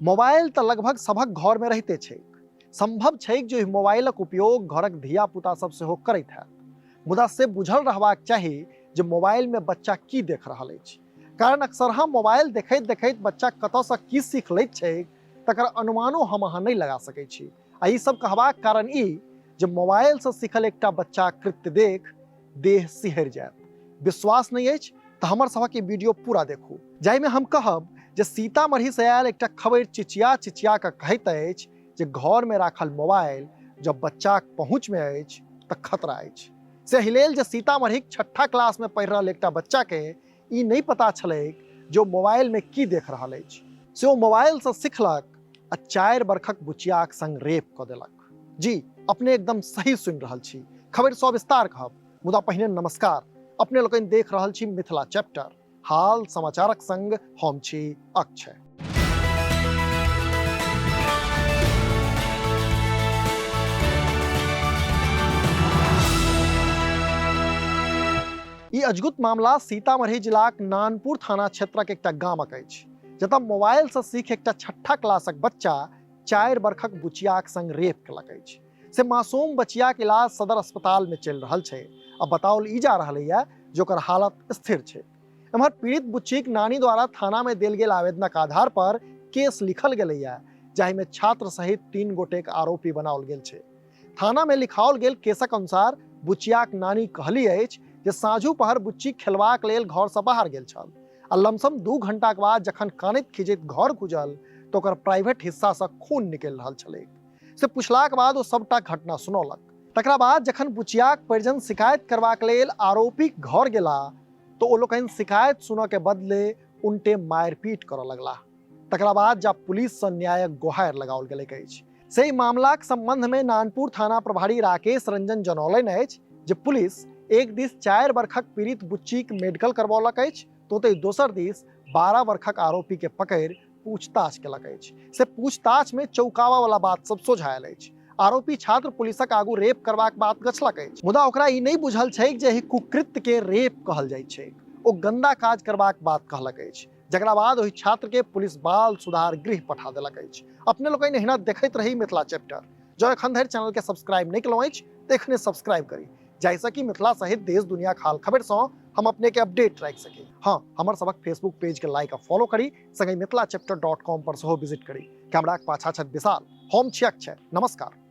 Mobile तऽ लगभग सभक घरमे रहिते छैक। संभव छैक जे ओहि मोबाइलक उपयोग घरक धिया पुता सब सेहो करैत हैत, मुदा से बुझल रहबाक चाही जे मोबाइलमे बच्चा की देख रहल अछि, कारण अक्सरहाँ मोबाइल देखैत देखैत बच्चा कतऽसँ की सीख लैत छैक तकर अनुमानो हम अहाँ नहि लगा सकै छी। आ ई सब कहबाक कारण ई जे मोबाइलसँ सीखल एकटा बच्चा कृत्य देख देह सिहरि जायत। विश्वास नहि अछि तऽ हमर सभक ई वीडियो पूरा देखू, जाहिमे हम कहब जे सीतामढ़ीसँ आयल एकटा खबरि चिचिया चिचिया कऽ कहैत अछि जे घरमे राखल मोबाइल जब बच्चाक पहुँचमे अछि तऽ खतरा अछि। से एहि लेल जे सीतामढ़ीक छठा क्लासमे पढ़ि रहल एकटा बच्चाके ई नहि पता छलैक जे ओ मोबाइलमे की देख रहल अछि। से ओ मोबाइलसँ सिखलक आ 4 बरखक बुचियाक संग रेप कऽ देलक। जी अपने एकदम सही सुनि रहल छी, खबरि सविस्तार कहब, मुदा पहिने नमस्कार। अपने लोकनि देख रहल छी मिथिला चैप्टर, हाल समाचारक संग हम छी अक्षय। ई अजगुत मामला सीतामढ़ी जिलाक नानपुर थाना क्षेत्रक एकटा गामक अछि, जतऽ मोबाइल से सीख एकटा छठा क्लासक बच्चा 4 बरखक बुचियाक संग रेप केलक अछि। से मासूम बचियाक इलाज सदर अस्पताल में चलि रहल छै आ बताओल ई जा रहल है जे ओकर हालत स्थिर छै। एम्हर पीड़ित बुच्चीक नानी द्वारा थाना में देल गेल आवेदनक आधार पर केस लिखल गेलैया, जाहि में छात्र सहित 3 गोटेक आरोपी बनाओल गेल छै। थाना में लिखाओल गेल केसक अनुसार बुचियाक नानी कहली अछि जे साँझू पहर बुच्ची खेलबाक लेल घर से बाहर गेल छल आ लमसम 2 घंटाक बाद जखन कानैत खींचैत घर गुजल तऽ ओकर प्राइवेट हिस्सा से खून निकलि रहल छलैक। से पुछलाक बाद ओ सबटा घटना सुनौलक। तकरा बाद जखन बुचियाक परिजन शिकायत करबाक लेल आरोपीक घर गेला तऽ ओ लोकनि शिकायत सुनऽ के बदले उनटे मारिपीट करऽ लगलाह। तकरा बाद जा पुलिस सँ न्यायक गोहारि लगाओल गेलैक अछि। से मामलाक संबंध में नानपुर थाना प्रभारी राकेश रंजन जनौलनि अछि जे पुलिस एक दिस 4 बरखक पीड़ित बुच्चीक मेडिकल करबौलक अछि तो ओतहि दोसर दिस 12 बरखक आरोपी के पकड़ि पूछताछ केलक अछि। से पूछताछ में चौंकावा वाला बात सब सोझा आयल अछि। आरोपी छात्र पुलिसक आगू रेप करबाक बात गछलक अछि, मुदा ओकरा ई नहि बुझल छैक जे एहि कुकृत्य के रेप कहल जाइत छैक। ओ गंदा काज करबाक बात कहलक अछि, जकरा बाद ओहि छात्र के पुलिस बाल सुधार गृह पठा देलक अछि। अपने लोकनि एहिना देखैत रही मिथिला चैप्टर। जँ एखन धरि चैनल के सब्सक्राइब नहि केलहुँ अछि तऽ एखने सब्सक्राइब करी, जाहिसँ कि मिथिला सहित देश दुनिया हाल खबरि सँ हम अपने के अपडेट राखि सकी। हाँ, हमर सबक फेसबुक पेज के लाइक आ फॉलो करी, संगहि मिथिला चैप्टर .com पर सेहो विजिट करी। कैमराक पाछा छथि विशाल, हम छी अक्षय। नमस्कार।